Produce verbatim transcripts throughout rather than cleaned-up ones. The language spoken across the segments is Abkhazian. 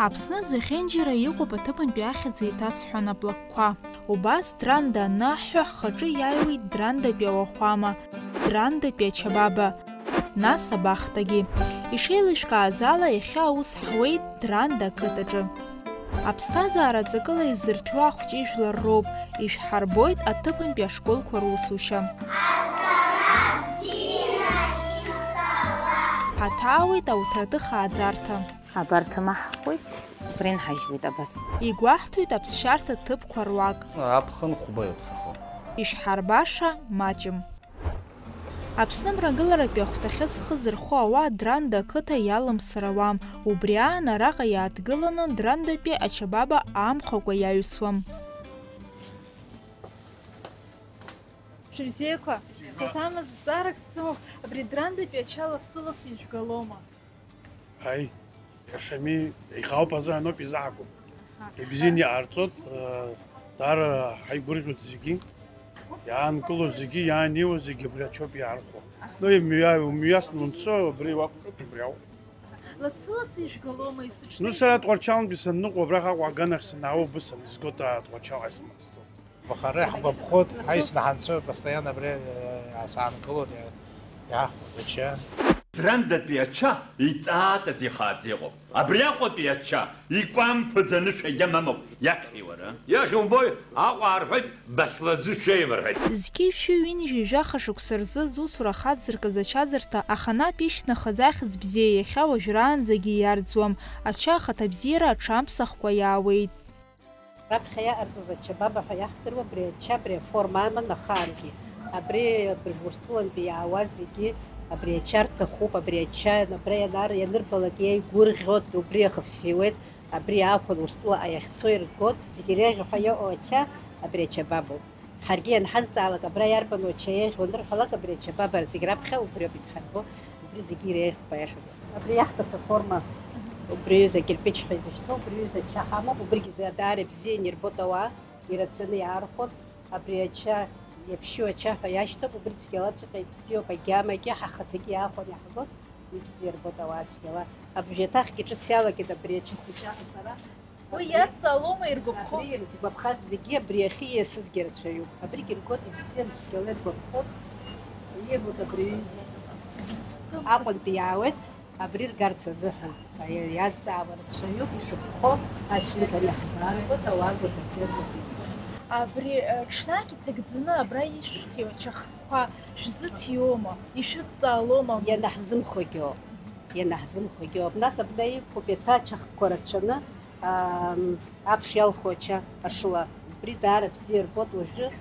Аԥсны зехьынџьара иҟоуп аҭыԥантәи ахьӡ еиҭасҳәон аблакқәа. Убас Дранда анаҳҳәа, ҳхаҿы иааиуеит Драндатәи ауахәама, Драндатәи ачабаба, нас абахҭагьы. Ишеилышәкааз ала, иахьа аус ҳуеит Дранда ақыҭаҿы. Аԥсҭазаара ҵакыла изырҭәуа ахәҷыжәлар роуп, ишәҳарбоит аҭыԥантәи ашколқәа русушьа. Ҳаҭаауеит ауҭраҭых ааӡарҭа. Абарҭ маҳхәеит, убри нҳажьуеит абас. Игәаҳҭоит аԥсшьарҭа ҭыԥқәа руак. Аԥхын хәба иаԥсахо. Ишәҳарбаша маҷым. Аԥсны мрагыларатәи ахәҭахьы зхы зырхо ауаа Дранда ақыҭа иалымсыр ауам. Убри аан араҟа иааҭгыланы Драндатәи ачабаба аамхәакәа иаҩсуам. Шәыбзиақәа, саҭамыз зҵаарак сымоуп, абри Драндатәи ача лассы-лассы ижәгалома? Ҳаи, иашами, ихауп азыҳәаноуп изаҳго. Аҳа. Ибзианы иҟарҵоит, э, даара ҳаигәырӷьоит зегьы. Иаанкыло зегьы, иаанеиуа зегьы абри ачоуп иаархәо. Ну, имҩа-, умҩасны унцо, абри уақәтәоуп, убри ауп. Лассы-лассы ижәгалома, исыҽны? Ну, сара Тҟәарчалнтәи санныҟәо, абраҟа Аҟәа аганахь санаауа, убыс анизгоит, а, Тҟәарчалҟа исымацҵо. Аха ара иаҳгәаԥхоит, ҳаисны ҳанцоит, постоянно абри, э, саанкылоит, иа-, иаҳҳәоит ача. Драндатәи ача итатаӡа ихааӡа иҟоуп. Абри Аҟәатәи ача икәамԥаӡа анышә агьама амоуп. Иахьи уара? Иахьа умбои, Аҟәа аарҳәоит, Баслаӡы шәеибарҳәеит. Зқьи шәи ҩынҩажәи жәаха шықәса рзы зусура хацзыркыз ачаӡырҭа аханатә ишьҭнахыз ахьӡ бзиа иахьа уажәраанӡагьы иарӡуам. Ача ахаҭабзиара аҽамԥсахкәа иаауеит. Раԥхьа иаҟарҵоз ачабаба ҳәа иаҳдыруа абри ача, абри аформа аман ахаангьы. Абри, абри Урыстәылантәи иаауа зегьы абри ача рҭахуп, абри ача абра ианар-, ианырбалак иеигәырӷьоит, убри ахыффиуеит, абри аахәан Урыстәылаҟа иахьцо иргоит, зегь иреиӷьу ҳәа иҟоу ача абри ачабабоуп. Ҳаргьы ианҳазҵаалак, абра иарбану ача еиӷьу анырҳәалак, абри ачабаба зегь раԥхьа убри ауп иҭҳарго, убри зегьы иреиӷьуп аиашазы. Абри иаҳҭац аформа, убри аҩыза акирпич ҳәа изышьҭоу, убри аҩыза ача ҳамоуп, убригьы даара ибзианы ирбоит ауаа, ирацәаны иаархәоит, абри ача, иаԥшьу ача ҳәа иашьҭоуп, убри цәгьала ҵәҟьа ибзиоуп, агьамагьы ҳахаҭагьы иаахәаны иаҳгоит, ибзиа ирбоит ауаа цәгьала. Абжеиҭахгьы ҿыц иалагеит абри ача хәыҷы аҟаҵара. Уи иадҵаалома иргәаԥхо? Абри ирзгәаԥхаз зегьы абри иахьа ииасызгьы рацәаҩуп. Абригьы иргоит, ибзиан, цәгьала иргәаԥхоит. Ииагоит абри аҩыза. Аҟәантәи иаауеит, абри ргарц азыҳәан. Иазҵаауа рацәаҩуп, ишыԥхо ашьыжь ани ҳзааргоит, ауаа гәаҭатәиақәа. Абри, э, ҽнак иҭагӡаны абра ишәҭиуа ачахқәа шәзыҭиуома, ишәыдҵаалома? Ианаҳзымхогьы ауп, ианаҳзымхогьы ауп. Нас абна иқәуп еиҭа ачахқәа рацәаны. Ам, аԥш иалху ача ашыла, убри даара бзиа рбоит уажәы,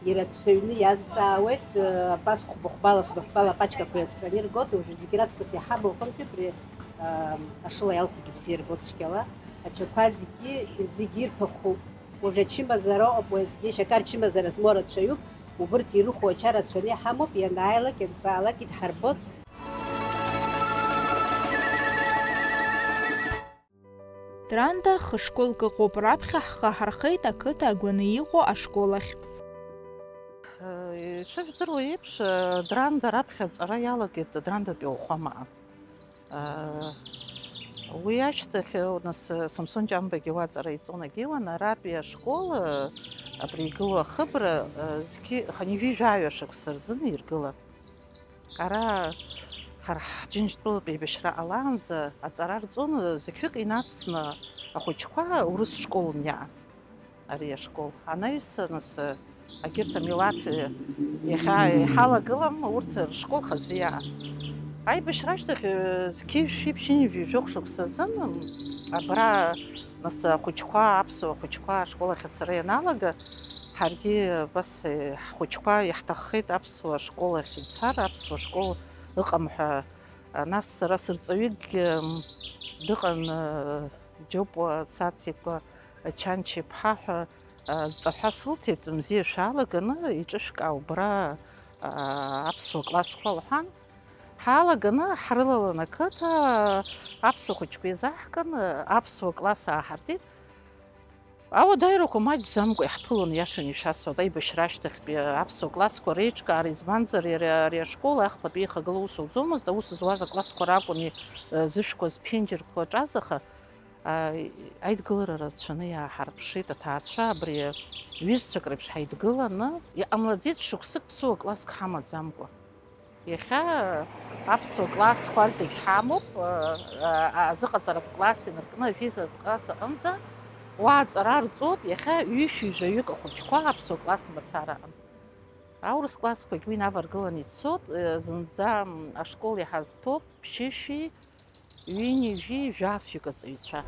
ирацәаҩны иазҵаауеит, э, абас хәба-хәбала, фба-фбала апачкақәа иақәҵаны иргоит, уажәы зегь раҵкыс иҳамоу аҟынтәи абри, ам, ашыла иалхугьы бзиа рбоит цәгьала. Ачақәа зегьы, зегьы ирҭахуп. Уажәы ачымазара ыҟоуп, уеизгьы шьакар чымазара змоу рацәаҩуп, убырҭ ирыху ача рацәаны иҳамоуп, ианааилак, ианҵаалак идҳарбоит. Дранда хышколк ыҟоуп, раԥхьа ҳхы ҳархеит ақыҭа агәаны иҟоу ашкол ахь. Ишыжәдыруа еиԥш, Дранда раԥхьа аҵара иалагеит Драндатәи ауахәамаҟа. Уи ашьҭахь, нас, Самсон Ҷамбагьы уа аҵара иҵон, агьиуан, аратәи ашкол, абри игылоу ахыбра, зқьи хынҩажәи жәаҩа шықәса рзын иргылан. Ара ҳара ҳџьынџьтәылатә еибашьра ҟалаанӡа аҵара рҵон, зқьҩык инацны ахәыҷқәа урыс школын иаан. Ари ашкол анаҩсан, нас, агьырҭ амилаҭ иахьа иҳалагылам, урҭ рышкол хазы иаан. Аибашьра ашьҭахь, зқьи жәшәи ԥшьынҩажәи жәохә шықәсазын, абра, нас, ахәыҷқәа, аԥсуа хәыҷқәа ашкол ахь ацара ианалага, ҳаргьы абас, ҳхәыҷқәа иаҳҭаххеит аԥсуа школ ахь ицар, аԥсуа школ ыҟам ҳәа. Нас сара сырҵаҩыкгьы дыҟан, Џьопуа Цациқәа Чанча-иԥҳа ҳәа, ҵаҳәа сылҭеит, мзиа шәалаганы иҿышәкаа убра, аԥсуа классқәа лҳәан. Ҳалаганы ҳрылалан ақыҭа, аԥсуа хәыҷқәа еизаҳкын, аԥсуа класс ааҳартит. Ауадаҩрақәа маҷӡамкәа иаҳԥылон, иашан ишәасҳәоит, аибашьра ашьҭахьтәи аԥсуа классқәа реиҿкаара, избанзар, иара ари ашкол ахԥатәи ихагыла аус лӡомызт, аус зуаз аклассқәа ракәын, э, зышәқәа, зԥенџьырқәа аҿаз, аха Аидгылара рацәаны иааҳарԥшит аҭаацәа, абри ҩызцәак реиԥш ҳаидгыланы, иҟамлаӡеит шықәсык ԥсуа класск ҳамаӡамкәа. Иахьа аԥсуа классқәа зегь ҳамоуп, азыҟаҵаратә класс инаркны ажәеизатә класс аҟынӡа уа аҵара рҵоит, иахьа ҩышәи жәаҩык ахәыҷқәа аԥсуа класс мацара аҟны. Аурыс классқәагь уи инаваргыланы ицоит, зынӡа ашкол иаҳазҭоуп ԥшьышәи ҩынҩажәи жәафҩык аҵаҩцәа.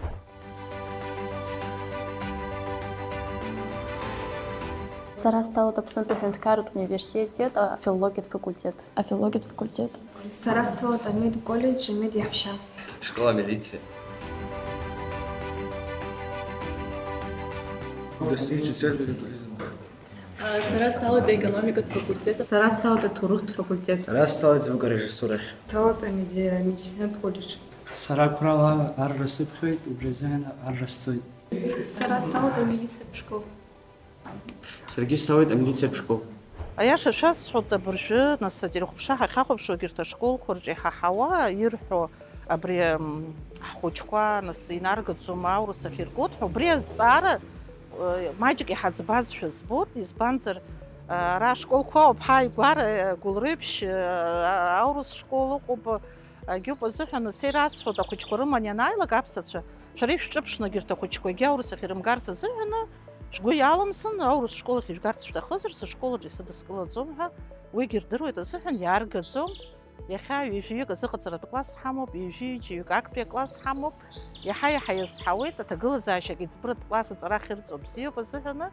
Сара сҭалоит Аԥснытәи аҳәынҭқарратә университет, афилологиатә факультет. Афилологиатә факультет. Сара сҭалоит амедколлеџь, амедиаҳәшьа. Школа амилициа. Досеиџь исервер туризм. Сара сҭалоит аекономикатә факультет. Сара сҭалоит аҭоурыхтә факультет. Сара сҭалоит звукорежиссурахь. Сҭалоит амеди-, амедицинатә коллеџь. Сара қәрала арра сыԥхьоит, убри азыҳәан арра сцоит. Сара сҭалоит амилициатә школ. Саргьы сҭалоит амилициатә школ. Аиаша шәасҳәоит, абыржәы, нас, ателехәаԥшра ҳахьахәаԥшуа, егьырҭ ашколқәа рҿы иҳаҳауа, ирҳәо, абри, м, ҳхәыҷқәа, нас, инаргаӡом, аурыс ахь иргоит ҳәа, убри азҵаара, э, маҷк иҳаӡбазшәа збоит, избанзар, э, ара ашколқәа ауп, ҳааигәара, э, Гәылрыԥшь, э, аурыс школ ыҟоуп, агьуп азыҳәан, нас, ирасҳәоит, ахәыҷқәа рыман ианааилак аԥсацәа, шәара ишәҿыԥшны егьырҭ ахәыҷқәагьы аурыс ахь ирымгарц азыҳәаны, шәгәы иалымсын, аурыс школ ахь ижәгарц шәҭахызар, сышкол аҿы исыдыскылаӡом ҳәа, уигьы рдыруеит азыҳәан иааргаӡом. Иахьа ҩажәаҩык азыҟаҵаратә класс ҳамоуп, ҩажәи ҩыџьаҩык актәи акласс ҳамоуп, иаҳа-иаҳа иазҳауеит, аҭагылазаашьак иӡбыратә класс аҵара ахьырҵо бзиоуп азыҳәаны,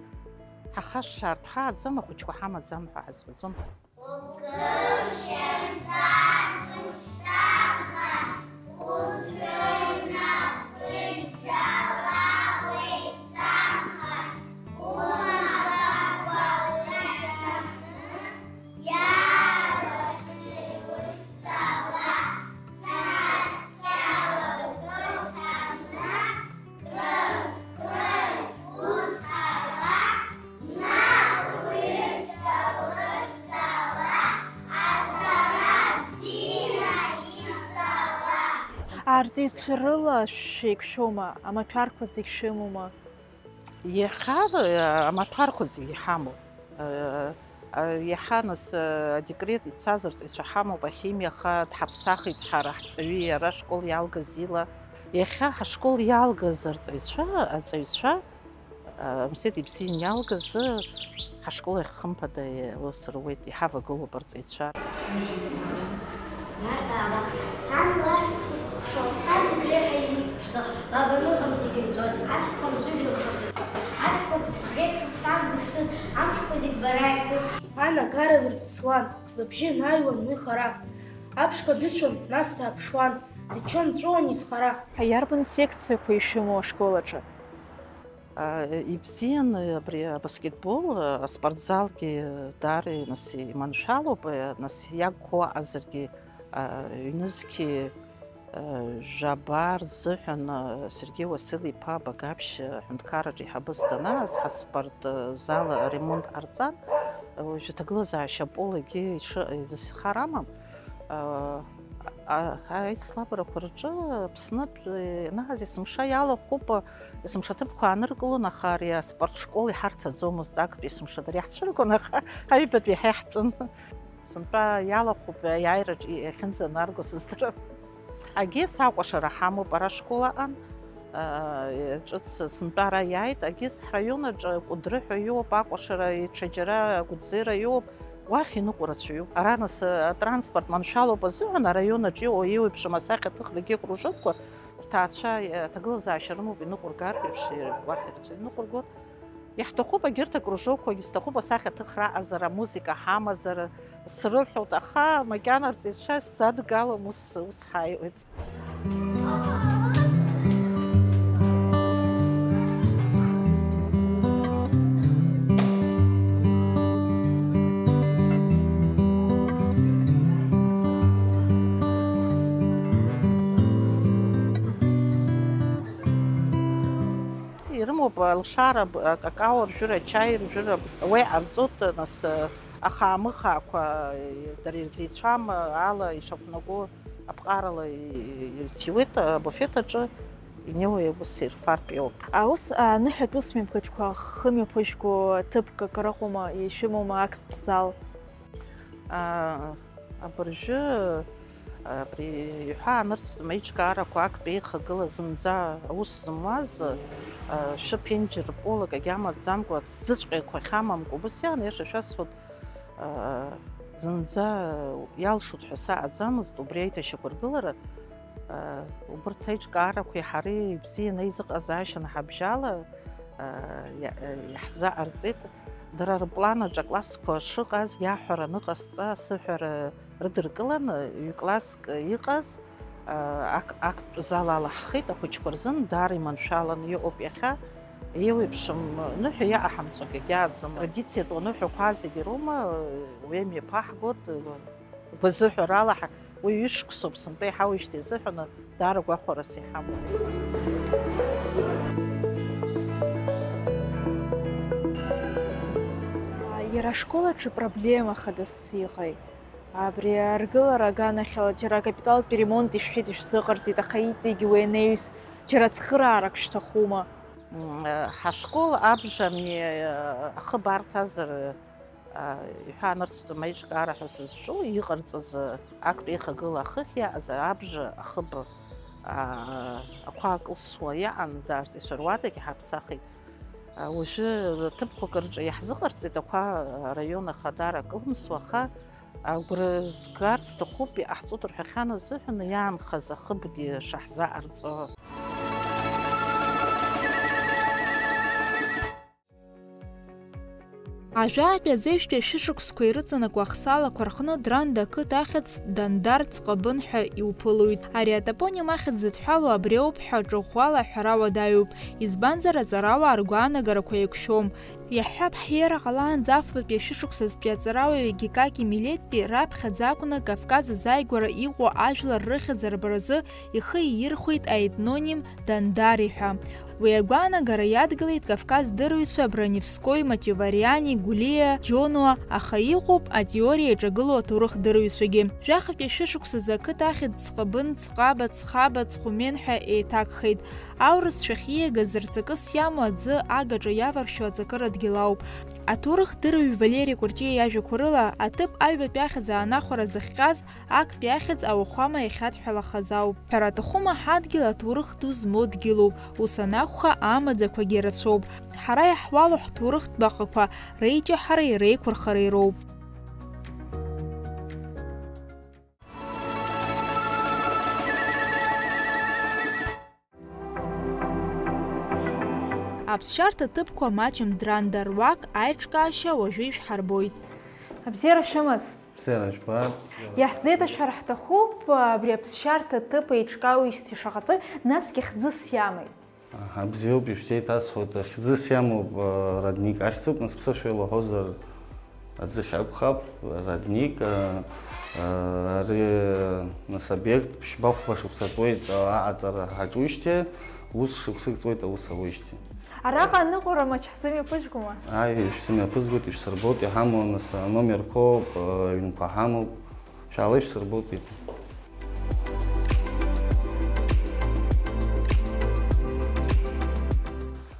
ҳахашшаартә ҳааӡам, ахәыҷқәа ҳамаӡам ҳәа ҳазҳәаӡом. Арҵаҩцәа рыла шәеиқәшәома, амаҭәарқәа зегь шәымоума? Иахьа, э, амаҭәарқәа зегь иҳамоуп. Э, э, иаҳа нас, э, адекрет ицаз арҵаҩцәа ҳамоуп, ахимиа аха дҳаԥсахит ҳара ҳҵаҩы, иара ашкол иалгаз ила. Иахьа ҳашкол иалгаз арҵаҩцәа, аҵаҩцәа, э, Мсеҭ ибзиан иалгаз, ҳашкол ахь хымԥада, э, ус руеит, иҳавагылоуп арҵаҩцәа. Нарҭаа, сан лажәа сызхәаԥшуа, сан зегь реиҳа иқәԥшӡо, баба ныҟам зегь нҵәоит, ашәҭқәа мҵәыжәҩақәа, ашәҭқәа зегь реиԥшуп сан дышәҭыз, амшқәа зегь бара иаҳтәыз. Анагара дырҵысуан, лыбжьы наҩуан уи хара, аԥшқа дыцәон, нас дааԥшуан, дыччон, дҵәыуон изхара. Иарбан секциақәа ишәымоу ашкол аҿы? А, ибзиан абри абаскетбол, аспортзалгьы даара нас иманшәалоуп, нас иагхо аҟазаргьы, а, ҩнызқьи, а, жәаба рзыҳәан, а, Сергеи Уасил-иԥа Багаԥшь аҳәынҭқарраҿы еиҳабыс данааз, ҳаспорт зал аремонт ҟарҵан, уажәы аҭагылазаашьа аполагьы ишы-, изхар амам. А, а, аицлабрақәа рҿы Аԥснытә ианааз есымша иалахәуп, есымша аҭыԥқәа ааныркылон, аха ари аспорт школ иҳарҭаӡомызт, актәи есымша дара иаҳцәыргон, аха аҩбатәи иаҳа иаҳтәын. Сынтәа иалахәуп, аиааираҿ иахьынӡанарго сыздырам. Агьыс акәашара ҳамоуп, ара школ аҟан, а, ҿыц сынтәа ара иааит, агьыс ҳраион аҿы Кәыдры ҳәа иоуп, акәашара ҽаџьара Гәӡера иоуп, уахь иныҟәо рацәаҩуп. Ара нас, а, атранспорт маншәалоуп азыҳәан, араион аҿы иҟоу еиуеиԥшым асахьаҭыхрагьы акружокқәа рҭаацәа, а, аҭагылазаашьа рымоуп, иныҟәыргар еиԥш, уахь рацәа иныҟәыргоит. Иаҳҭахуп егьырҭ акружокқәагь, сҭахуп асахьаҭыхра аҟазар, амузыка ҳамазар, срыҳәоит, аха макьана арҵаҩцәа сзадгалом, ус, ус ҳаиуеит. Ирымоуп алшара, б-, акакао ржәыра, ачаи ржәыра, уи ҟарҵоит, нас, ахаамыхаақәа, дара ирзеицәам ала ишақәнаго аԥҟарала ирҭиуеит абуфеҭ аҿы, Инеиуа иус ирфартә иоуп. Аус, аныҳәатә усмҩаԥгатәқәа хымҩаԥыжәго ҭыԥк акыр ыҟоума, ишәымоума актәи зал? А, абыржәы, абри иҳәаанырцәтәым аиҿкаарақәа актәи еихагыла зынӡа аус зымуаз, а, шәы ԥенџьыр полак агьама амаӡамкәа ҭӡыҵәҟьақәа ахьамамкәа, убыс иаан, иаша шәасҳәоит, а, зынӡа иалшоит ҳәа саҟаӡамызт убри аиҭашьақәыргылара. Убырҭ аиҿкаарақәеи ҳареи ибзианы аизыҟазаашьа анҳабжьала, иа-, иаҳзаҟарҵеит. Дара рплан аҿы аклассқәа шыҟаз, иаҳәара аныҟасҵа, асыҳәара рыдыркыланы, ҩ-класск иҟаз, ак-, актәи зал алаҳхит, ахәыҷқәа рзын даара иманшәаланы иҟоуп иахьа. Еиуеиԥшым ныҳәа иаҟаҳамҵо акгьы ааӡом. Традициатә аныҳәақәа зегьы роума, уи мҩаԥаҳгоит. Гәазыҳәарала, ҳа-, уи ҩышықәсоуп сынтәа иҳауижьҭеи азыҳәан даара гәахәарас иҳамоуп. Иара ашкол аҿы проблема хадас иҟеи? Абри аргылара аганахьала џьара акапиталтә ремонт ишәҳәеит, ишәзыҟарҵеит, аха иҵегь уи анаҩс џьара цхыраарак шәҭахума? М, э, ҳашкол абжа ами, э, ахыб арҭазар, э, иҳәа анырцәтәым аиҿкаара ҳәа сызҿу, иҟарҵаз, э, актәи еихагыла ахыхь иааз абжа ахыб, а, ақәа акылсуа иаан, даарц ишәаруадагь ҳаԥсахит. А, уажәы ҭыԥқәак рҿы иаҳзыҟарҵеит ақәа араион ахадара акылмсуа, аха агәра згар сҭахуп, иҟаҳҵоит рҳәахьан азыҳәан иаанхаз ахыбгьы шаҳзаҟарҵо. Ажәаатәи аӡеижәтәи ашәышықәсқәа ирыҵанакуа ахсаалақәа рҟны Дранда ақыҭа ахьӡ Дандар Ҵҟабын ҳәа иуԥылоит. Ари атопоним ахьӡ зыдҳәалоу абри ауп ҳәа ҿыӷәӷәала аҳәара уадаҩуп, избанзар аҵарауаа ргәаанагарақәа еиқәшәом. Иаҳҳәап, ҳиеира ҟалаанӡа афбатәи ашәышықәсазтәи аҵарауаҩы Гекаки Милеҭтәи раԥхьаӡа акәны Кавказ азааигәара иҟоу ажәлар рыхьӡ арбаразы ихы иирхәеит аетноним Дандари ҳәа. Уи агәаанагара иадгылеит Кавказ дырҩцәа Броневской, Мативариани, Гулиа, Џьонуа, аха иҟоуп атеориа иаҿагылоу аҭоурых дырҩцәагьы. Жәахатәи ашәышықәсазы ақыҭа ахьӡ Ҵҟабын, Ҵҟаба, Ҵхаба, Ҵхәымен ҳәа еиҭагхеит. Аурыс шәахь ииагаз рҵакыс иамоу аӡы агаҿа иаваршәу аҵакыра дгьыл ауп. Аҭоурых дырҩ Валери Кәарҷиа иажәақәа рыла, аҭыԥ аҩбатәи ахьӡ аанахәара зыхҟьаз актәи ахьӡ ауахәама иахьадҳәалахаз ауп. Ҳәара аҭахума, ҳадгьыл аҭоурых ду змоу дгьылуп, ус анакәха, амаӡақәагьы рацәоуп. Ҳара иаҳуалу ҳҭоурыхтә баҟақәа реиҷаҳареи реиқәырхареи роуп. Аԥсшьарҭа ҭыԥқәа маҷым Дранда руак аиҿкаашьа уажәы ишәҳарбоит. Абзиара шәымаз! Бзиара жәбап! Иаҳзеиҭашәҳәар ҳҭахуп, абри аԥсшьарҭа ҭыԥ еиҿкаауеижьҭеи шаҟа ҵуеи, насгьы хьӡыс иамои? Аҳа, бзиоуп, ишәзеиҭасҳәоит, хьӡыс иамоуп, э, Радник ахьӡуп, нас ԥсышәа илаҳәозар, аӡыхь акәхап, Радник, а, а, ари, нас, обиект ԥшьба-хәба шықәса ҵуеит, а, аҟаҵара ҳаҿуижьҭеи, ус шықәсык ҵуеит аус ауижьҭеи. Араҟа аныҟәара маҷ ҳзымҩаԥыжәгома? Аи, ишәзымҩаԥызгоит, ишәсырбоит, иҳамоу, нас, аномерқәоуп, а, аҩнқәа ҳамоуп, шәаала, ишәсырбоит, иҳәа.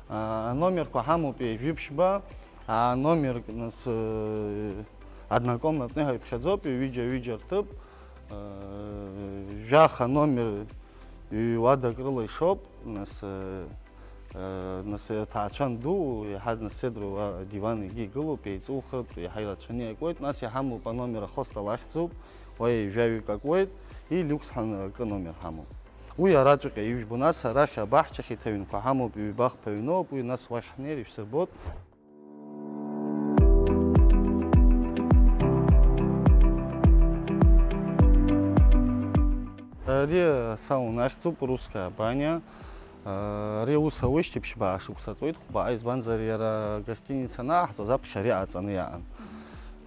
А, аномерқәа ҳамоуп ҩажәи ԥшьба, а, номерк, нас, э, однокомнатный ҳәа иԥхьаӡоуп, ҩыџьа-ҩыџьа рҭыԥ, э, жәаха номер ҩ-уадак рыла ишоуп, нас, э, э, нас аҭаацәа анду, иаҳа, нас, седруа диван егьи игылоуп, еиҵухыртә, иаҳа ирацәаны иакуеит, нас иҳамоуп аномер ахостел ахьӡуп, уа ҩажәаҩык акуеит, и люкс ҳәа акы номер ҳамоуп. Уи араҵәҟьа ижәбо, нас арахь абаҳчахь иҭаҩынқәа ҳамоуп, ҩба-хԥа ҩноуп, уи нас уахь ҳнеир ишәсырбот. Ари асауна ахьӡуп, Русская баня. Ари аус ауеижьҭеи ԥшьба шықәса ҵуеит, хәба, избанзар иара агостиница анааҳҵоз аԥхьа ари аҵаны иаан.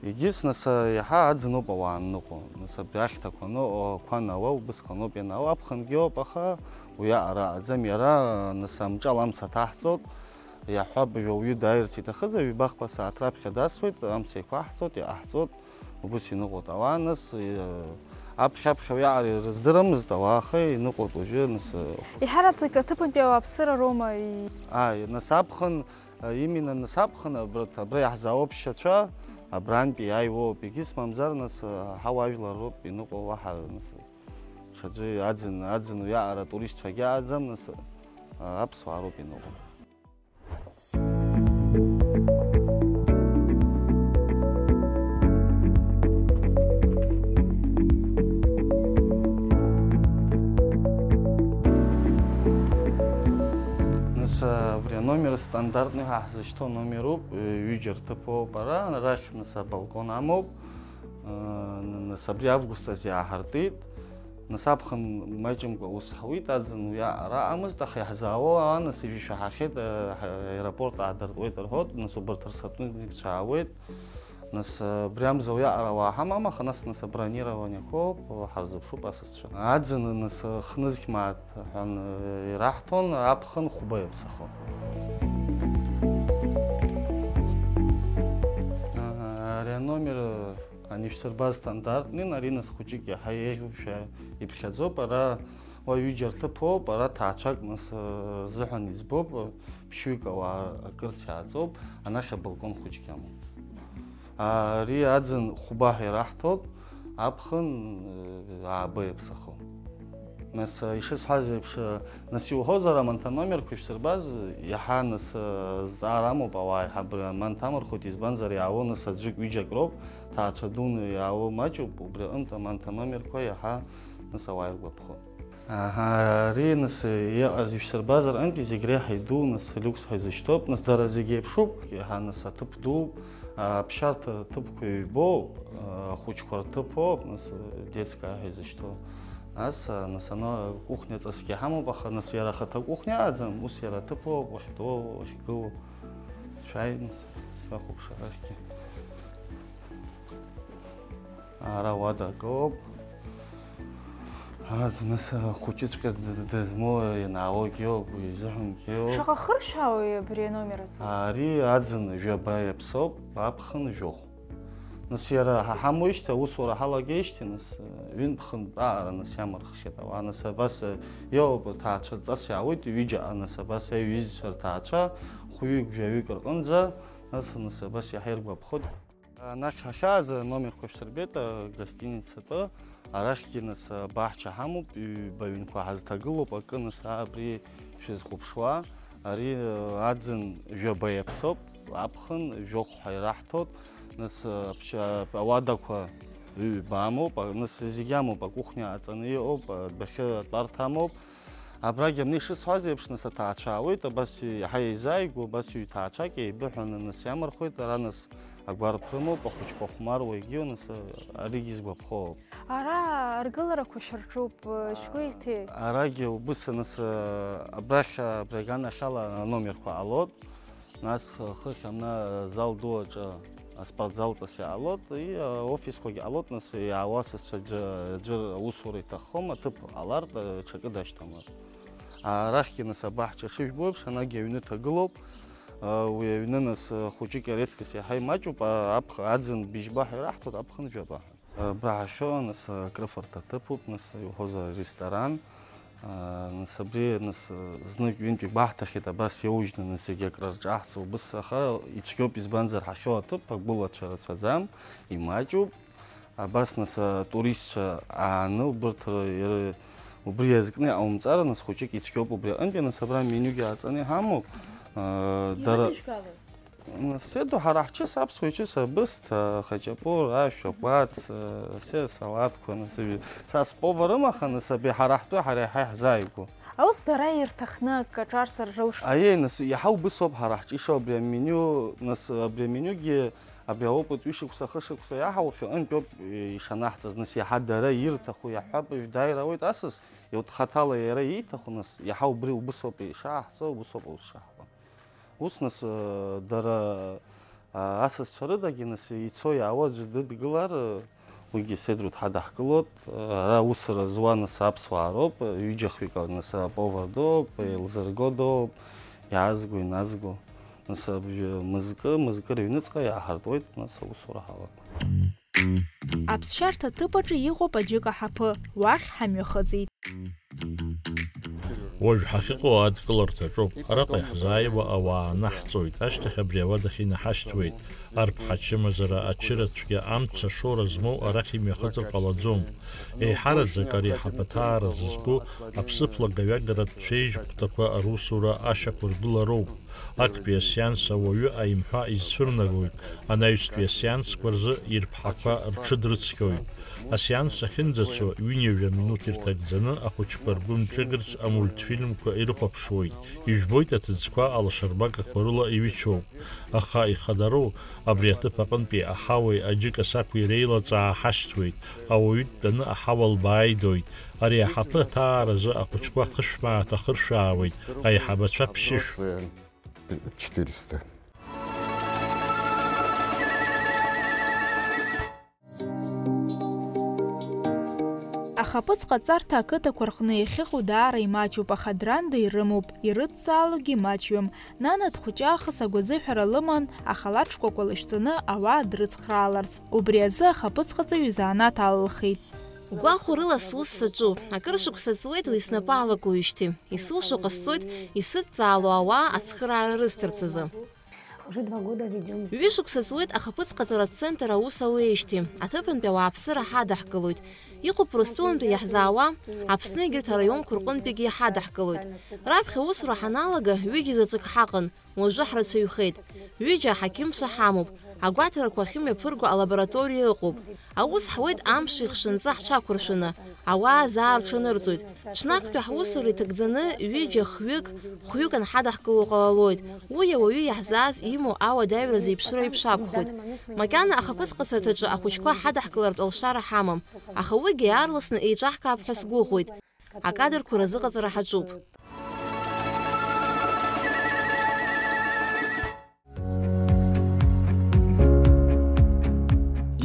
Егьыс, нас, иаҳа аӡыноуп ауаа анныҟәо, нас, абри ахьҭақәа аныҟәақәа анауа, убысҟаноуп ианаауа, аԥхынгьы ауп, аха уи аҟара аӡам, иара, нас, амҿала амца аҭаҳҵоит, иаҳҳәап, уаҩы дааирц иҭахызар, ҩба-хԥа сааҭ раԥхьа дасуеит, амца еиқәаҳҵоит, иҟаҳҵоит, убыс иныҟәоит ауаа, нас, э, Аԥхьа-аԥхьа уиаҟара ирыздырамызт, ауаа ахы иныҟәоит уажәы, нас, э, Иҳараӡак аҭыԥантәи ауааԥсыра роума и- Ааи, нас аԥхын, э, именно нас аԥхын абра, абра иаҳзаауа ԥшьацәа, абрантәи иааиуоуп, егьыс мамзар, нас, э, ҳауаажәлар роуп иныҟәо, уаҳа, нас, ҽаӡәы аӡын, аӡын уиаҟара атуристцәагьы ааӡам, нас, э, аԥсуаа роуп иныҟәо. Нас, абри аномер стандартный ҳәа ҳзышьҭоу номеруп, ҩыџьа рҭыԥоуп ара, арахь, нас, абалкон амоуп, нас абри август азы иааҳартит. Нас аԥхын маҷымкәа ус ҳауит, аӡын уи аҟара аҟамызт, аха иаҳзаауа, аа, нас ижәышәаҳахьеит, э, ҳа-, аеропорт аадыртуеит рҳәоит, нас убарҭ рсотрудникцәа аауеит. Нас, э, абри амза уиаҟара ауаа ҳамам, аха нас, нас абронированиақәоуп, ҳарзыԥшуп асасцәа. Аӡын, нас, хнызқь мааҭ ҳәа, э, ираҳҭон, аԥхын хәба иаԥсахо. Ари аномер, э, Ани шәсырбаз стандартнин, ари нас хәыҷык иаҳа еиӷьушәа иԥхьаӡоуп, ара уа ҩыџьа рҭыԥоуп, ара ҭаацәак нас, э, рзыҳәан иӡбоуп, э, ԥшьҩык ауаа акырц иааӡоуп, анахь абалкон хәыҷгьы амоуп. Ари аӡын хәба ҳәа ираҳҭоит, аԥхын, э, ааба иаԥсахо. Нас, э, ишысҳәаз еиԥш, э, нас иуҳәозар, аманҭа номерқәа ишәсырбаз, иаҳа нас, э, зҵаара амоуп ауаа, иаҳа бра-, аманҭа амырхәоит, избанзар, иаауа нас аӡәык ҩыџьак роуп, ҭаацәа дуны иаауа маҷуп, убри аҟынтә аманҭа номерқәа иаҳа нас ауаа иргәаԥхоит. Аҳа, ари нас иҟаз ишәсырбазар, антәи зегь реиҳа иду, нас, люкс ҳәа изышьҭоуп, нас, дара зегь еиԥшуп, иаҳа нас аҭыԥ дууп, аԥшьарҭа ҭыԥқәа ҩбоуп, ахәыҷқәа рҭыԥоуп, нас, детская ҳәа изышьҭоу. Нас, нас ана кухня ҵасгьы ҳамоуп, аха нас иара ахаҭа кухня аӡам, ус иара аҭыԥоуп, уахьтәоу, уахьгылоу. Шәааи, нас, шәахәаԥш арахьгьы. Ара уада акоуп. Ара зны схәыҷыҵәҟьа д-, д-, дызмоу ианаалогьы ауп, уи изыҳәангьы ауп. Шаҟа хыршәаауеи абри аномер аҿы? Ари аӡын жәаба иаԥсоуп, аԥхын жәохә. Нас иара ҳа ҳамоижьҭеи, аусура ҳалагеижьҭеи, нас, ҩынтә-хынтә аҟара нас иамырххьеит ауаа, нас абас, иоуп, аҭаацәа ҵас иаауеит, ҩыџьа, нас абас аҩызцәа рҭаацәа, хәҩык, жәаҩык рҟынӡа, нас, нас абас иаҳа иргәаԥхоит. Анахь ҳахьааз аномерқәа шәсырбеит, агостиницатәы, арахьгьы нас абаҳча ҳамоуп, ҩба ҩнқәа ҳазҭагылоуп, акы нас абри шәызхәаԥшуа, ари аӡын жәаба иаԥсоуп, аԥхын жәохә ҳәа ираҳҭоит, нас аԥшьа-, ауадақәа ҩба амоуп, а-, нас зегь амоуп, акухниа аҵаны иҟоуп, адәахьы атәарҭа амоуп. Абрагь абни шысҳәаз еиԥш, нас аҭаацәа аауеит, абас иаҳа еизааигәоу, абас ҩҭаацәак еибыҳәаны, нас иамырхуеит, ара нас агәарԥ рымоуп, ахәыҷқәа хәмаруа егьиу, нас аригьы изгәаԥхо ауп. Ара аргыларақәа шәырҿуп, шәгәеиҭеи? Арагьы убыс, нас, абрахь, абри аганахьала аномерқәа ҟалоит. Нас хыхь ана азал ду аҿы аспортзал ҵас иҟалоит, и, а, офисқәагьы ҟалоит, нас иаауа сасцәа ӡәы-, ӡәыр аусура иҭаххом, аҭыԥ ҟалартә, а, ҽакы дашьҭамлар. Арахьгьы нас абаҳча шыжәбо еиԥш, анагь аҩны ҭагылоуп, а, уи аҩны нас, а, хәыҷык иареҵкыс иаҳа имаҷуп, а, аԥх-, аӡын быжьба ҳәа ираҳҭоит, аԥхын жәаба ҳәа. Абра ҳахьоу, нас, акрыфарҭа ҭыԥуп, нас, иуҳәозар, аресторан. Нас абри, нас, знык ҩынтәик баҳҭахьеит, абас иоужьны, нас, зегьы акры рҿаҳҵо, убыс, аха ицәгьоуп, избанзар, ҳахьоу аҭыԥ агәылацәа рацәаӡам, имаҷуп. Абас, нас, атуристцәа ааны, убырҭ р-, р-, убри иазкны иҟаумҵар, нас, хәыҷык ицәгьоуп убри аҟынтәи, нас, абра менюгьы ааҵаны иҳамоуп. Дара Седу, ҳара ҳчыс, аԥсуа ичыс, абысҭа, ахаҷапур, ашәа, акәац, се салаҭқәа, нас, са споварым, аха, нас, абри ҳара ҳтәы, ҳара иаҳа иаҳзааигәоу. Аус дара ирҭахны акы аҿарсыр рылшоит. Аиеи, нас, иаҳа убыс ауп ҳара ҳҿы ишоу абри аменю, нас, абри аменюгьы абри аопыт ҩышықәса, хышықәса иаҳаухьоу антәоуп ишанаҳҵаз, нас, иаҳа дара ирҭаху иаҳҳәап, ижәдааир ауеит асас, иуҭ хаҭала иара ииҭаху, нас, иаҳа убри убыс ауп ишааҳҵо, убыс ауп аус шаҳҳәо. Ус, нас, э, дара, а, асасцәа рыдагьы, нас, ицо-иаауа аӡәы дыдгылар, э, уигьы Седру дҳадаҳкылоит. Э, ара аусура зуа, нас, аԥсуаа роуп, э, ҩыџьа-хҩык, нас, аповар дууп, еилзырго дууп, иаазго, иназго. Нас, абжьы мызкы, мызкы рыҩныҵҟа иааҳартуеит, нас, аусура ҳалатәоит. Аԥсшьарҭа ҭыԥ аҿы иҟоуп аџьыка ҳаԥы, уахь ҳамҩахыҵит. Уажә ҳахьыҟоу адкыларҭаҿоуп. Араҟа иаҳзааиуа ауаа анаҳҵоит, ашьҭахь абри ауадахь инаҳашьҭуеит. Арԥҳа ачымазара ачырацәгьа амца шоура змоу арахь имҩахыҵыр ҟалаӡом. Еиҳараӡак ари аҳаԥаҭаара зызку аԥсыԥлагаҩагаратә цәеижь хәҭақәа русура ашьақәыргылароуп. Актәи асеанс ауаҩы аимҳәа изцәырнагоит, анаҩстәи асеансқәа рзы ирԥҳақәа рҽыдрыцқьоит. Асеанс ахьынӡацо, ҩынҩажәа минуҭ ирҭагӡаны ахәыҷқәа ргәы мҿыӷьырц амультфильмқәа ирыхәаԥшуеит. Ижәбоит аҭыӡқәа алашарбагақәа рыла иҩычоуп. Аха ихадароу, абри аҭыԥ аҟынтәи аҳауеи аџьыка сақәи реилаҵаа ҳашьҭуеит, ауаҩы дтәаны аҳауа лбааидоит. Ари аҳаԥы аҭааразы ахәыҷқәа хышә мааҭ ахыршәаауеит, аиҳабацәа ԥшьышә. Четыреста. Ахаԥыц ҟаҵарҭа ақыҭақәа рҟны иахьыҟоу даара имаҷуп, аха Дранда ирымоуп, ирыдҵаалогьы имаҷҩым. Нана дхәыҷаахыс агәазыҳәара лыман, ахалаҭ шкәакәа лышәҵаны ауаа дрыцхрааларц. Убри азы ахаԥыцҟаҵаҩ изанааҭ алылхит. Гәахәарыла сус саҿуп. Акыр шықәса ҵуеит уи снапы алакуижьҭеи. Исылшо ҟасҵоит исыдҵаало ауаа ацхыраара рысҭарц азы. Уже два года ведём. Ҩышықәса ҵуеит ахаԥыцҟаҵара ацентр аус ауеижьҭеи. Аҭыԥантәи ауааԥсыра ҳадаҳкылоит. Иҟоуп Урыстәылантәи иаҳзаауа, Аԥсны егьырҭ араионқәа рҟынтәигьы иҳадаҳкылоит. Раԥхьа аусура ҳаналага, ҩыџьа заҵәык ҳаҟан. Уажәы ҳрацәаҩхеит. Ҩыџьа аҳақьымцәа ҳамоуп. Агәаҭарақәа ахьымҩаԥырго алабораториа ыҟоуп. Аус ҳуеит амш ихшынҵа ҳҽақәыршәаны. Ауаа заа рҽанырҵоит. Ҽнактәи ҳусура иҭагӡаны ҩыџьа, хҩык, хәҩык анҳадаҳкыло ҟалалоит. Уи ауаҩы иаҳзааз имоу ауадаҩра зеиԥшроу еиԥш акәхоит. Макьана ахаԥыц ҟасырҭаҿы ахәыҷқәа ҳадаҳкылартә алшара ҳамам. Аха уигьы аарласны еиҿаҳкаап ҳәа сгәыӷуеит. Акадрқәа разыҟаҵара ҳаҿуп.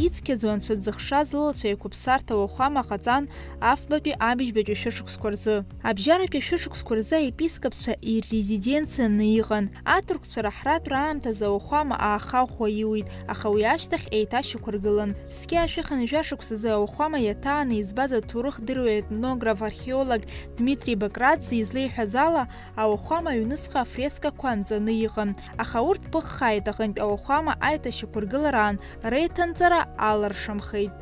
Ицқьаӡоу анцәа дзыхшаз лылацәа еиқәыԥсарҭа уахәама ҟаҵан, афбатәи абыжьбатәи шәышықәсқәа рзы. Абжьаратәи ашәышықәсқәа рзы аепископцәа иррезиденцианы иҟан. Аҭырқәцәа раҳратә раамҭазы ауахәама аахаӷәӷәа иуит, аха уи ашьҭахь еиҭашьақәыргылан. Зқьи ашәи хынҩажәа шықәсазы ауахәама иаҭааны избаз аҭоурыхдырҩы, етнограф, археолог Дмитри Бакрадзе излеиҳәаз ала, ауахәама аҩныҵҟа афрескақәа анҵаны иҟан, аха урҭ ԥыххааит, аҟынтә ауахәама аиҭашьақәыргылараан реиҭанҵара алыршамхеит.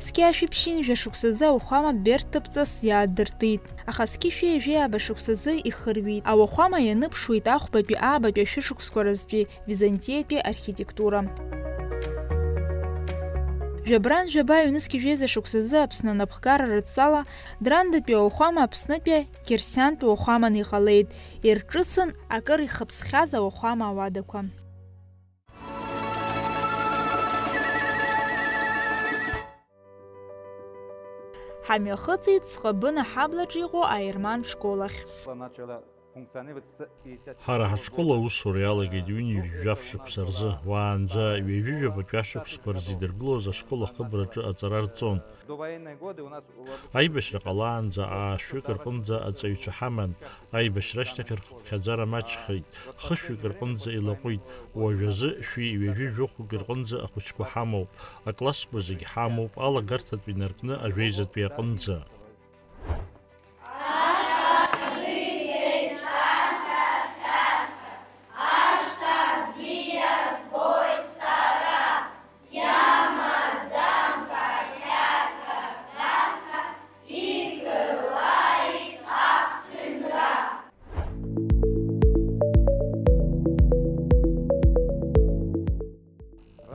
Зқьи ашәи ԥшьынҩажәа шықәсазы ауахәама Берт Ҭыԥҵас иаадыртит, аха зқьи шәи ҩажәи ааба шықәсазы ихырҩеит. Ауахәама ианыԥшуеит ахәбатәи аабатәи ашәышықәсқәа рзтәи Византиатәи архитектура. Жәабран жәаба ҩнызқьи жәеиза шықәсазы Аԥсны анапхгара рыдҵала, Драндатәи ауахәама Аԥснытәи Герсиантә уахәаман иҟалеит, ирҿыцын акыр ихыԥсхьаз ауахәама ауадақәа. Ҳамҩахыҵит Ҵҟабына ҳаблаҿ иҟоу аерман школ ахь. Ҳара ҳашкол аусура иалагеит ҩынҩажәа шықәса рзы, уаанӡа ҩажәижәабатәи ашықәсқәа рзы идыргылоз ашкол ахыбраҿы аҵара рҵон. Аибашьра ҟалаанӡа аашәҩык рҟынӡа аҵаҩцәа ҳаман, аибашьра ашьҭахь рхыԥхьаӡара маҷхеит, хышәҩык рҟынӡа илаҟәит, уажәазы шәи ҩажәи жәохәҩык рҟынӡа ахәыҷқәа ҳамоуп, аклассқәа зегь ҳамоуп, алагарҭатәи инаркны ажәеизатәи аҟынӡа.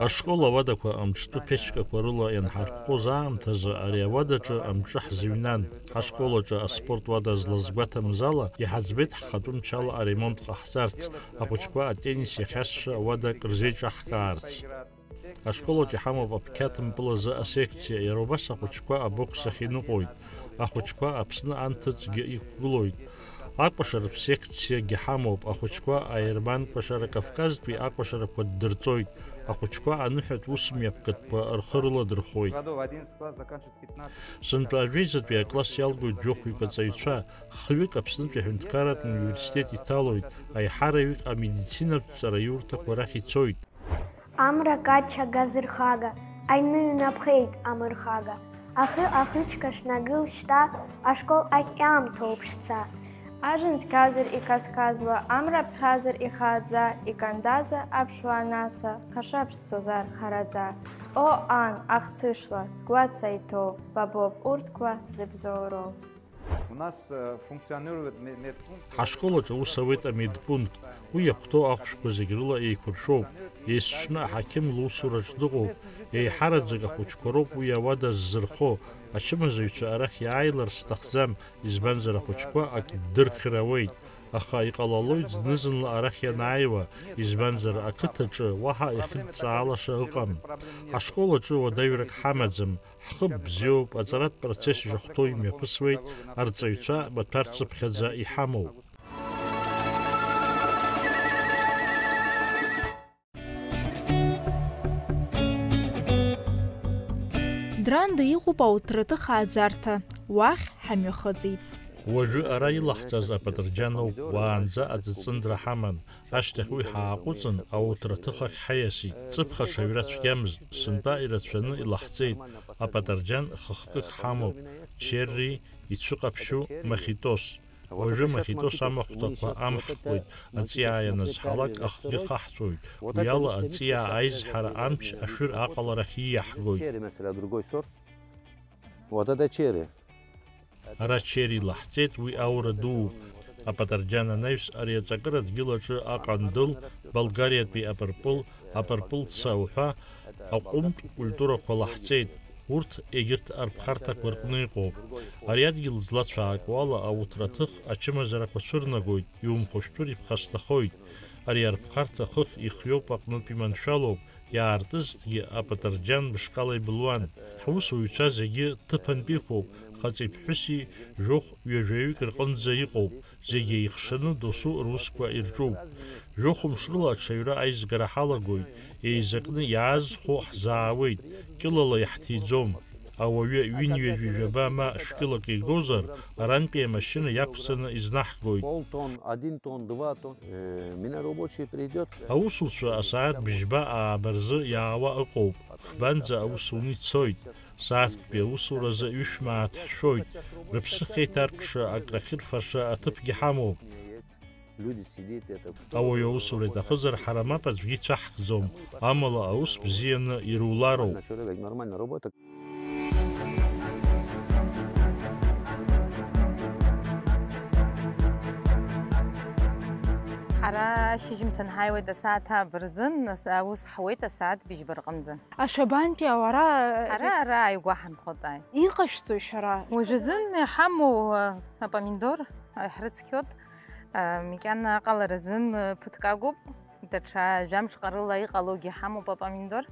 Ашкол ауадақәа амҿтәы ԥечкақәа рыла ианҳарԥҟоз аамҭазы ари ауадаҿы амҿы ҳзыҩнан. Ҳашкол аҿы аспорт уада злазгәаҭамыз ала, иҳаӡбеит ҳхатәы мчала аремонт ҟаҳҵарц, ахәыҷқәа атеннис иахьасша уадак рзеиҿаҳкаарц. Ашкол аҿы иҳамоуп аԥқьаҭмпыл азы асекциа, иара убас ахәыҷқәа абокс ахь иныҟәоит. Ахәыҷқәа Аԥсны анҭыҵгьы иқәгылоит. Акәашаратә секциагьы ҳамоуп. Ахәыҷқәа аерман кәашара Кавказтәи акәашарақәа ддырҵоит. Ахәыҷқәа аныҳәатә усмҩаԥгатәқәа рхы рыладырхәоит. Сынтәа ажәеизатәи акласс иалгоит жәохәҩык аҵаҩцәа, хҩык Аԥснытәи аҳәынҭқарратә университет иҭалоит, аиҳараҩык амедицинатә ҵараиурҭақәа рахь ицоит. Амра качча газырхага, аҩны ҩнаԥхеит амырхага. Ахы ахычка шнагыл шьҭа, ашкол ахь иаамҭоуп шца. Ажын цқьазар иқаз-қазуа, амра ԥхьазар ихааӡа, икандаза аԥшуа анаса, хашаԥшцозар хараӡа. О, ан, ахцышла, сгәаҵа иҭоу, ба боуп урҭқәа зыбзоуроу. У нас, э, функционирует ме-, медпункт. Ҳашкол аҿы аус ауеит амедпункт. Уи иахәҭоу ахәшәқәа зегь рыла еиқәыршәоуп. Есҽны аҳақьым лусураҿ дыҟоуп. Еиҳараӡак ахәыҷқәа роуп уи ауада ззырхо. Ачымазаҩцәа арахь иааилар сҭахӡам, избанзар ахәыҷқәа акы ддырхьыр ауеит. Аха иҟалалоит зны-зынла арахь ианааиуа, избанзар ақыҭаҿы уаҳа иахьынтәҵаалаша ыҟам. Ҳашкол аҿы уадаҩрак ҳамаӡам. Ҳхы бзиоуп, аҵаратә процесс ишахәҭоу имҩаԥысуеит, арҵаҩцәа маҭәарцыԥхьаӡа иҳамоуп. Дранда иҟоуп ауҭраҭых ааӡарҭа, уахь ҳамҩахыҵит. Уажәы ара илаҳҵаз апатырџьан ауп, уаанӡа аӡыҵындра ҳаман. Ашьҭахь уи ҳааҟәыҵын, ауҭраҭых ахь ҳаиасит. Ҵыԥх аҽаҩра цәгьамызт, сынтәа ирацәаны илаҳҵеит. Апатырџьан хыхкык ҳамоуп, черри, ицәыҟаԥшьу мохитос. Уажәы мохитос амахәҭақәа амҳкуеит, аҵиаа ианазҳалак ахгьы хаҳҵоит. Уи ала аҵиаа аизҳара амч ашәыр аҟаларахь ииаҳгоит. Черри, месела, другой сорт. Вот это черри. Ара черри лаҳҵеит, уи аура дууп. Апатырџьан анаҩс, ари аҵакыра дгьыл аҿы аҟандыл, Болгариатәи апырпыл, апырпыл ца уҳәа аҟәымтә культурақәа лаҳҵеит. Урҭ егьырҭ арԥхарҭақәа рҟны иҟоуп. Ари адгьыл злацәаакуала ауҭраҭых ачымазарақәа цәырнагоит, иумхәышәтәыр иԥхасҭахоит. Ари арԥхарҭа хыхь ихиоуп аҟнытә иманшәалоуп, иаартызҭгьы апатырџьан мышкала ибылуан. Ҳусуҩцәа зегьы ҭыԥантә иқәуп, хаҵеи ԥҳәыси жәохә ҩажәаҩык рҟынӡа иҟоуп, зегьы еихшаны досу русқәа ирҿуп. Жәохә мшрыла аҽаҩра аизгара ҳалагоит, еизакны иаазхәо ҳзаауеит, кьылала иаҳҭиӡом. Ауаҩы ҩынҩажәи жәаба ма шәкьылак игозар, арантәи амашьына иақәҵаны изнаҳгоит. Полтон, один тонн, два тонн. Э, меня рабочий придёт. Аусуцәа асааҭ бжьба ааба рзы иаауа ыҟоуп. Фбанӡа аус уны ицоит. Сааҭктәи аусуразы ҩышә мааҭ ҳшәоит. Рыԥсы хеиҭаркша, акрахьырфаша аҭыԥгьы ҳамоуп. Люди сидит, это. Ауаҩы аусура иҭахызар, ҳара мап аӡәгьы ицәаҳкӡом, амала аус бзианы ирулароуп. Человек, нормально работает. Ҳара ашьыжьымҭан ҳаиуеит асааҭ ааба рзын, нас аус ҳауеит асааҭ быжьба рҟынӡа. Ашәабантәи ауара. Ҳара ара ааигәа ҳанхоит, ааи. Иҟашәҵои шәара? Уажәазын иҳамоу, а, апомидор, а, ҳрыцқьоит. А, макьана аҟалара азын, а, ԥыҭк агуп, даҽа жәамш ҟарыла иҟалогьы ҳамоуп апомидор.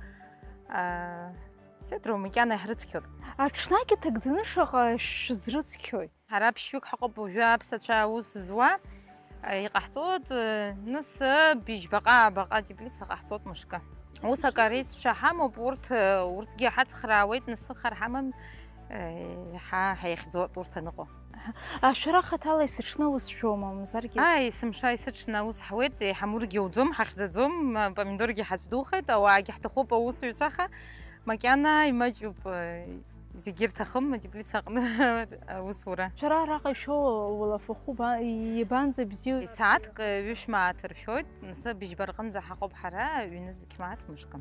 А, сеидру макьана иҳрыцқьоит. Аҽнак иҭагӡаны шаҟа шәызрыцқьои? Ҳара ԥшьҩык ҳаҟоуп уажәы аԥсацәа аус зуа, а, иҟаҳҵоит, а, нысы быжьбаҟа, баҟа теплица ҟаҳҵоит мышкы. Ус акорейццәа ҳамоуп, урҭ, а, урҭгьы ҳацхраауеит, нысы хар ҳамам, а, ҳа, ҳаихьӡоит урҭ аныҟоу. Аҳа. А шәара хаҭала есыҽны аус шәоума, мамзаргьы? Ааи, есымша есыҽны аус ҳуеит, еиҳа амургьы ауӡом, ҳахьӡаӡом, а, помидоргьы ҳацәдухеит, ауаагьы ҳҭахуп аусуҩцәа, аха макьана имаҷуп, а, Зегьы ирҭахым атеплица аҟны аусура. Шәара араҟа ишәоу ауалафахәы ба-, иабанӡа бзиоу? Сааҭк ҩышә мааҭ ршәоит, нас быжьба рҟынӡа ҳаҟоуп ҳара, ҩнызқь мааҭ мышкы.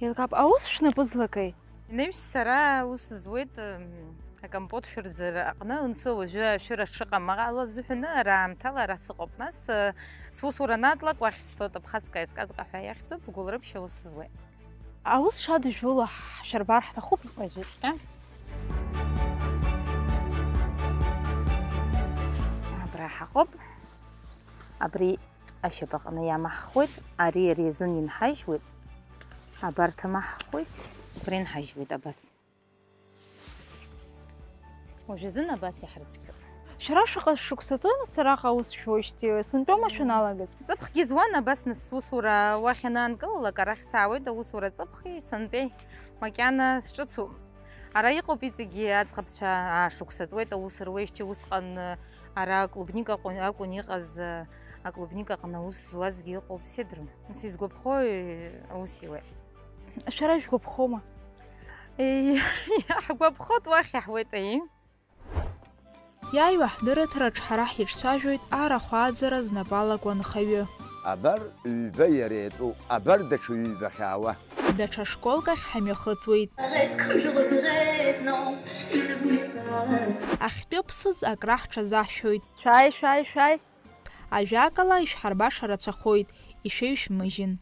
Еилкаап, аус шәнапы злакеи? Инаҩс сара аус зуеит, м, акомпот шәырӡыр аҟны, нсы уажәы ашәыра шыҟам аҟало азыҳәаны ара аамҭала ара сыҟоуп. Нас, э, сусура анатлак уахь сцоит, Абхазская сказка ҳәа иахьӡуп, Гәылрыԥшь аус зуеит. Аус шадыжәула ҳшәырбар ҳҭахуп уажәыҵәҟьа. Абра ҳаҟоуп. Абри ашьапаҟны иамаҳхуеит, ари ари азын инҳажьуеит. Абарҭ амаҳхуеит, убри инҳажьуеит абас. Уажәазын абас иаҳрыцқьоуп. Шәара шаҟа шықәса ҵуеи нас араҟа аус шәуеижьҭеи, сынтәоума шәаналагаз? Ҵыԥхгьы зуан, абас нас сусура уахь анаанкылалак, арахь саауеит, аусура ҵыԥхи сынтәеи макьана сҿыцуп. Ара иҟоуп иҵегьы аӡӷабцәа аашықәса ҵуеит аус руеижьҭеи, усҟан ара клубника акәын, акәын иҟаз, Аклубника аҟны аус зуазгьы ыҟоуп, сеидру. Нас изгәаԥхои аус иуеи? Шәара ижәгәаԥхома? Еи, ҳгәаԥхоит, уахь иаҳуеит, аиеи. Иааиуа ҳдырраҭараҿ ҳара ҳиҿцәажәоит арахә ааӡара знапы алаку анхаҩы. Абар ҩба иара иатәуп, абар даҽа ҩба хьаауа. Даҽа школк ахь ҳамҩахыҵуеит. Arrête, comme je regrette, non, je ne voulais pas. Ахьтәы ԥсыӡ акраҳҽазаҳшәоит. Шәааи, шәааи, шәааи. Ажәакала, ишәҳарбаша рацәахоит, ишәеиҩшәмыжьын.